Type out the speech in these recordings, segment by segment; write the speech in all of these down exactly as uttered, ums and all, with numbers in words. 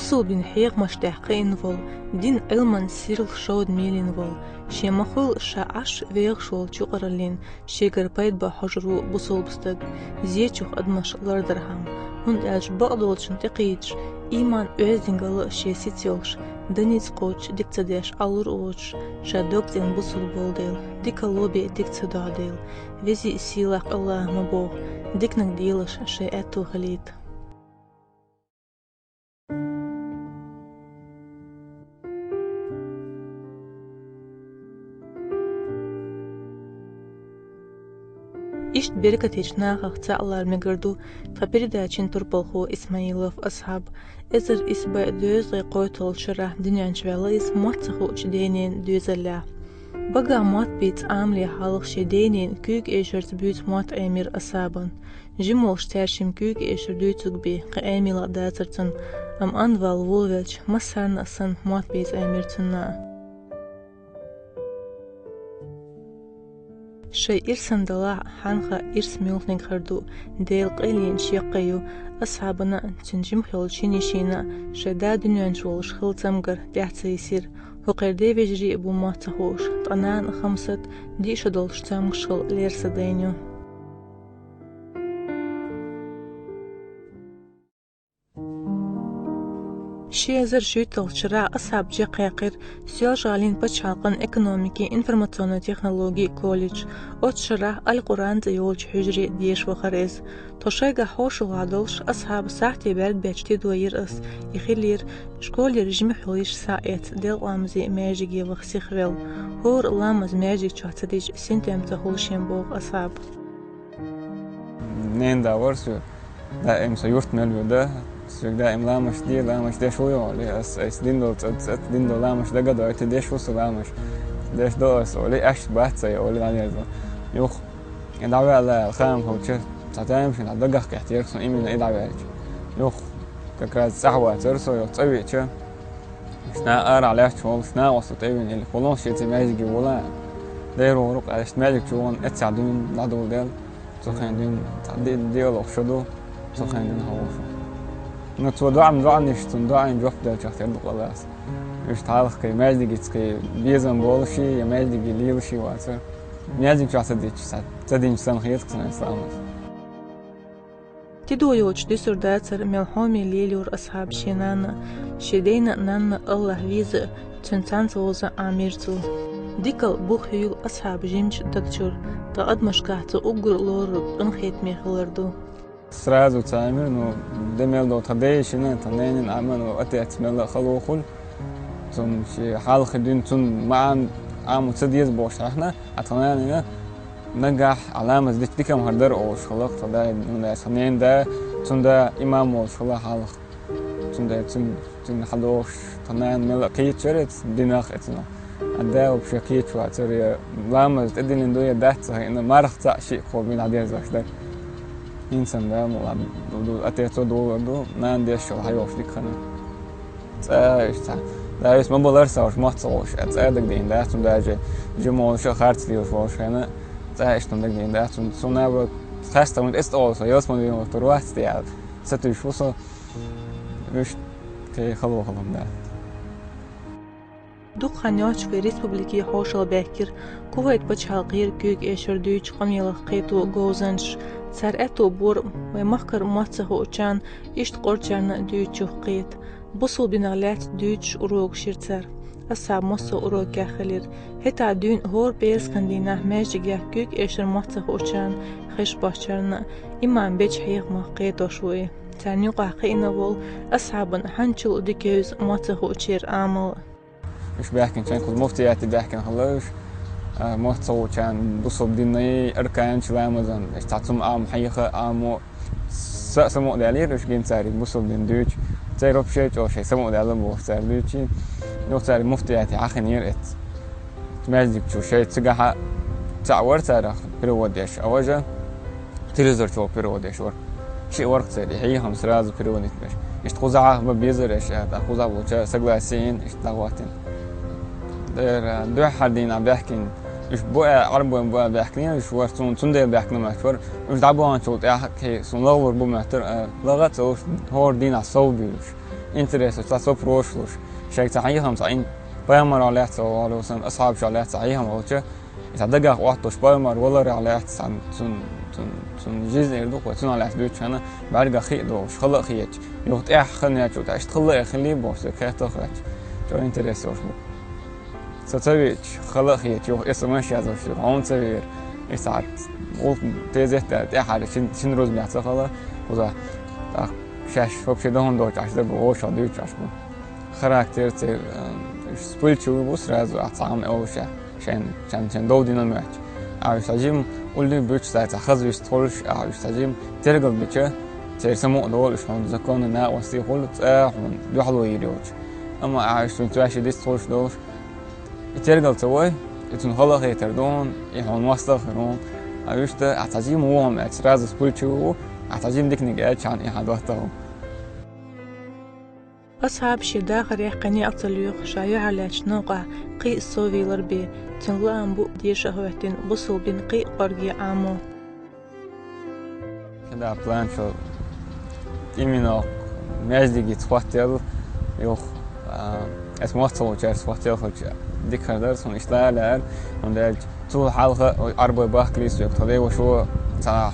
Бусулбин хьехамаш тӀехь кхиъна волу, дин Ӏилман сирла шовда мийлина волу, шен ма-хуьллу ша Ӏаш вехаш волчу юкъараллин шегара пайда бан хьожур ву бусулба стаг, зечух адамаш лардархьама, хӀунда аьлча бакъдолчун тӀекхийдаш, ийман оьздангалла шен сица йолуш, даница кхочуш, дика ца деш, Ӏалур а воцуш, ша дог цӀена бусулба волу дела, дика ло бен дика ца догӀу дела, везий сийлахь Аллахьа ма боху, диканиг делаш шайн аьтту хилийта. Иштта беркатечу нахах цхьаъ лар мегар ду тхан передачин турпалхо Исмаилов Асхьаб. Эзар исс бӀе дезткъе кхойтталгӀачу шарахь дуьнен чу ваьлла иза мотт ца хуучу денен доьзаллехь. Багахь мотт бийца Ӏамале хьалха шен денен куьйга эшарца буьйцу мотт Ӏемира Асхьабан. Жима волуш цаьршимма куьйга эшар дуьйцург бен кхин Ӏемалах дацара цунна, амма Ӏандавалла волавелча, массарна а санна мотт бийца Ӏемира цунна а. Шайн ирсан далахь а, хьанха ирс муьлханиг хир ду, Делан къайле шен яккхий ю. Асхьабана а, цуьнан жимах йолчу шина йишина а шайн да дуьнен чу волуш хилла цамгар тӀаьхьа ца йисира. ХӀокхеран ден вежарий а бу мотт ца хууш, ткъа нана а Хамсат диъ шо долуш цомгушхула лерса дайна ю. Ши эзар шуьйтталгӀачу шарахь Асхьаб чекхъяьккхира Соьлжа-ГӀалин пачхьалкхан экономикин, информационни технологин колледж. Оцу шарахь Аль-Къуръан цӀе йолчу хьуьжаре деша вахара иза. Тхо шайгахь хьошалгӀахь долуш, Асхьаба сахьте бӀаьрг бетташ тидо йира ас. И хилира, школера жимах йолу йиша схьа а эцна, делкъа ламазе маьждиге ваха сихвелла. ХӀора а ламаз маьждиг чохь ца дича, синтем ца хуьлу шен, боху Асхьаба. Ненан да вара соьга. Даим со юрт мел ву да. Соьга даим ламаз де, ламаз деш ву олий. Ас, ас дина долу цӀа, цӀа дина долу ламаз дага а дойту, деш ву со ламаз. Деш до ас олий, аьшка бац ай олий, дӀадерзо. Юха, и дӀаваьлла, хаам хилча, цхьа тайм шина дагах кхетера со, именно и дӀаваьлча. Юха, как раз цӀахь вацара со, юха цӀа веача. Шна арахь лаьтташ волуш, шна а со тӀевина, или хӀулланаш шеца маьждиге вула. Дера вогӀуру, аьшта маьждиг чу вахана, эццахь дуьйна дӀадула дел. Цу хенахь дуьйна цхьа ди-, диалог шо ду, цу хенахь дуьйна хьовшу. Ну, цо доӀа, доӀанаш, цунна доӀанна жоп делчахь тера ду къалас. Уьш тхьалха кхин маьждигица кхин безам болуш, я маьждиге лелаш вацара. Маьждиг чохь ца дича, ца, ца динчу санна хета-кх сан исламас. Тидо йоцуш дуьсур дацара, мел хьоме лелайора Асхьаба шен нана. Шен дайна а, нанна а Аллахь веза а, цуьнан цхьаьнца вовза а Ӏамийра цо. Дикал бух хуьлу Асхьаба жимачу стаг чуьра, ткъа адамашкахь цо уггар лорург къинхетаме хилар ду. Сразу ца Ӏамийра, ну, де мел долу тхан дайшина, тхан ненан Ӏаман, ну, отец мел а хала вохуш. Цунна шен хьалхе дуьйна, цунна маьӀна Ӏамо ца деза бохуш хьаьхна, а тхан нанина, нагахь Ӏа ламаз дича дика ма хир дара олуш хилла-кх тхан да, ну, да, тхан ненан да, цуьнан да имам волуш хилла хьалха. Цуьнан да, цуьнан, цуьнан хьадогӀуш, тхан нана мел а кхеташ яра эцу динах, эцунах. А да вообще кхеташ вацара, я ламаз тӀедиллина ду, я дац ца хиъна, марха цхьаъ шиъ кхо мила дӀадерзош дара. ХӀинца-м да, ма ладно, ду, ду, отецо долур ду, нана деш йолу хьайолуш дика хилла. ЦӀа иштта. Да, вес ма балара сан уьш мотт ца хууш, а цӀа дагадийна дац, цунна даже жима волуш а, харц лелаш волуш хенахь, цӀа иштта дагадийна дац, цунна, цунна наоборот, хастам вуьту эцу тӀе олу со, ялсамани вен вахтар вац те аьлла. Сатуьйсуш ву со, уьш кхин хало хилам дац. Дукха хан йоццуш вайн республике хьошалгӀа баьхкира Кувайт пачхьалкхера куьйга эшар дуьйцучу къамелах кхетаво говзанчаш. Цара аьтто бора вайн махкара мотт ца хуучарна, иштта къорачарна а дуьйцучух кхета. Бусулба динах лаьцна дуьйцуш урокаш йира цара. Асхьаба массо а урокехь хилира. ХӀетахь дуьйна хӀора пӀераскан дийнахь маьждигехь куьйга эшар мотт ца хуучарна, хезаш болчарна а, имам бечу хьехамах кхетош ву и. Царна юкъахь кхиъна а волу Асхьабана хьанчул а дика евза мотт ца хуучеран Ӏамал. Уьш баьхкинчу хенахь кхуза муфтияте баьхкина хилла уьш, а, мотт ца хуучарна бусулба динан арканаш, ламазан, уьш цхьа цума Ӏамо, хьеха а Ӏамо, са а самукъадаьллера уьш гина цара бусулба дин дуьйцуш. Церан вообще чӀогӀа шайн самукъадаьлла бохуш цара дуьйций. Юха цара муфтияте хьахинера эцу. Маьждиг чу шайн цигахь а цхьаъ вара царах перевод деш, а важа телевизор чу перевод деш вара. Шиъ вара-кх церан, и хьехам сразу переводить беш. Иштта кхузахь а бан безара аша, тӀаккха кхузахь болчара согласие йина, иштта дӀахӀоттийна. Дера, дуьххьара дийнахь баьхкина, уьш бу а, Ӏарбойн бу а баьхкина, уьш вара цунна, цундела баьхкина моьттуш вара. Уьш дӀабаханчул тӀаьхьа кхин суна лахлур бу моьттура, а, лаха а ца луш, хӀора дийнахь сов буьйлуш. Интересно, цхьа вопрослуш. Шайга цхьа хьехам, цхьа ин-, пайхамарах лаьцна, саллаллаху алейхи ва саллям, асхьабашах лаьцна цхьа хьехам хилча, и цхьа дагах оттуш пайхамар валарах лаьцна, цхьа цун, цун, цун жизнь эр ду-кх вай, цунах лаьцна дуьйцуш хьана, бӀаргах хи а долуш, хала а хеташ, юха тӀаьхьа хан яьчу, тӀаккха иштта хала а хилий бохуш, сан кхетта а хеташ. Чо интересно уж бу. Со ца веача, хала а хеташ, юха эс ма шазалаш, хьуна ца веара. И сахьат гӀуллакх тезет а тӀаьхьара шин, шин рузбанехь ца хала, кхузахь тӀаккха шаьш вообще дан хӀума доцуш Ӏаш дар бу, вовшах дуьйцуш Ӏаш бу. Характер церан, э, уьш вспыльчивый бу сразу, ахь цхьа хӀума олуш, шен, шен, шен дов дина моьттуш. Ахь уьш цхьа жима уллув буьтуш, цхьа хаза вист хуьлуш, ахь уьш цхьа жима тергал бича, церан самукъа долу уьш хьуна законный накъостий хуьлу, цкъа хьуна дуьхьало йийр йолчу. Амма ахь уьш цуьнца ваьшший дист хуьлуш долуш, и тергал ца вой, и цунна хала а хетар ду хьуна, и хьуна мостагӀа хир ву хьуна. А вуьшта, ахь цхьа жима ву хьуна аьлча, сразу вспыльчивый ву, ахь цхьа жима диканиг аьлча, хьан и хьан доттагӀа ву. Асхьаб шен дахарехь кхин некъ ца лоьху, ша юьхьарлаьцначу новкъахь кхин а соввийлар бен, цуьнан лаам бу деша а хӀоьттина, бусалба дин кхин а кӀорге Ӏамо. КхидӀа план шо именно маьждигица хӀоттаелла, юха, а, ас мотт ца луучаьрца хӀоттаелла хилча дика хир дара, суна иштта а лаьара, хӀунда аьлча цул хьалха Ӏарбой бахкале соьга тхан ден ваша цхьа,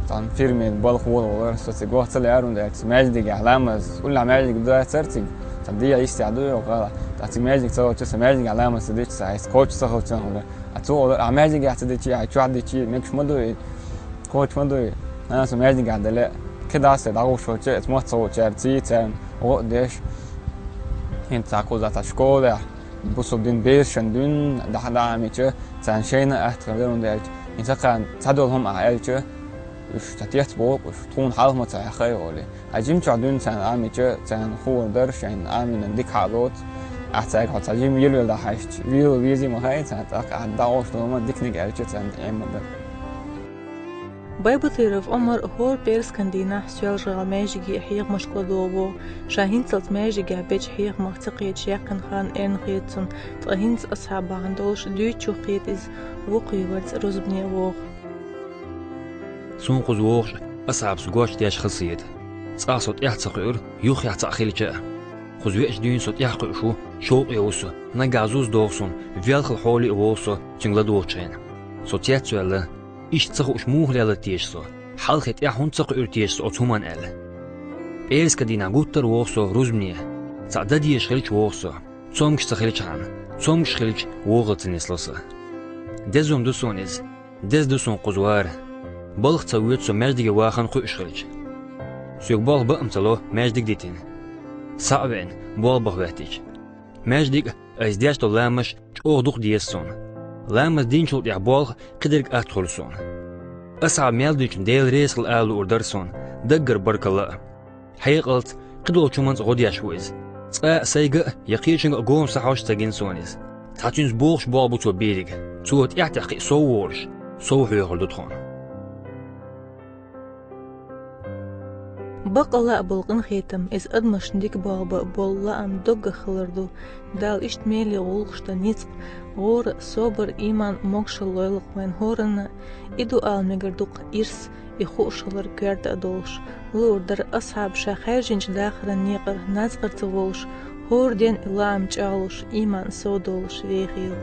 цхьана фирме балха волавелира, со цига ваха ца лаьара, хӀунда аьлча маьждигехь ламаз, уллехь маьждиг дацара цига, цхьа дехьа йистехь ду йо гӀала, ткъа цига маьждиг ца хилча, сан маьждигехь ламаз ца дича, сан хьайца кхочуш ца хилча хӀуна. А цо олура, ахь маьждигехь ца дичий, ахь чохь дичий, мегаш ма ду и, кхочуш ма ду и. Нана, со маьждигехь дан лаьа. КхидӀа а сан дӀагӀуш хилча, ас мотт ца луучаьрца ций, царна гӀо а деш. ХӀинца цхьа кхузахь цхьа школехь, бусалба дин берашна дуьйна, дахьа дӀа а мича, царна шайна а атта хир дара, хӀунда аьлча, хӀинца кхана цхьадолу хӀума ахь аьлча, уьш ца тетта боху, уьш тхуна хьалха ма ца хьаькхай олий. Ткъа жимчохь дуьйна царна а мича, царна хуур дара, шайна а мина дика хьа а лоцу. Ахь цаьрга хьо цхьа жима йилвелла хьаьжча, вела везий ма хаьий царна, тӀаккха ахь дӀагӀуш долу ма диканиг аьлча, царна тӀе Ӏемма дара. Байбатыров Ӏумар хӀора пӀераскан дийнахь Соьлжа-ГӀала маьждиге хьехамашка ладогӀа вогӀу. Ша хӀинцалц маьждигехь бечу хьехамах ца кхеташ яьккхина хан эрна хета цунна, ткъа хӀинца асхьаб бахьана долуш дуьйцучух кхета иза, вукху варца рузбане вогӀу. Суна кхуза вогӀуш асхьабас гочдеш хазахета. Цкъа со тӀаьхьа ца кхуьура, юххехь цхьаъ хилча а. Кхуза веача дуьйна со тӀаьхьа кхуьуш ву, шовкъе ву со, наггахь зуз догӀу суна, велхал хьоле а волу со цуьнга ладогӀучу хенахь. Со цецваьлла, иштта ца хууш муха лелла теша со, хьалхе тӀаьхьа хӀунда ца кхуьура теша со оцу хӀуманна аьлла. ПӀераскан дийнахь гуттар а вогӀу со рузбане, цхьаъ дан дезаш хилча вогӀу со, цомгуш ца хилчахьана, цомгуш хилча вогӀалц нисло сан. Деза хӀума ду суна иза, деза ду суна кхуза вар. Балха ца воьду со маьждиге вахана кхуьуш хилча. Соьга болх баа ма ца ло маьждиг дитина. Схьа а веана, болх бан хӀоьттича. Маьждиг а, айса деш долу ламазаш чӀогӀа дукха деза суна. Ламаз динчул тӀаьхьа болх кхидерг атта хуьлу суна. Асхьаб мел дуьйцу Дела реза хила ала луур дара суна, даггара баркалла а. Хьекъалца, кхидолчу хӀуманца гӀо деш ву иза. Цкъа а сайга а, я кхечуьнга а гома схьахьожуш ца гина суна иза. Цхьа цуьнца богӀуш болх бу цо бийриг. Цо тӀаьхь-тӀаьхьа кхин а сов а волуш, сов хьоьхур ду тхуна. Баккъалла а болу къинхетам, иза адамашна дика болх бан болу лаам доггах хилар ду. Дала иштта меле гӀуллакхаш дан ницкъ, гӀора, собар, ийман, могушалла лойла-кх вайна хӀоранна, и ду ала мегар ду-кх ирс, и хууш хилар коьрта а долуш, луур дара асхьаб ша хаьржинчу дахаран некъара нацкъарца волуш, хӀора ден и лаам чӀагӀлуш, ийман сов долуш вехийла.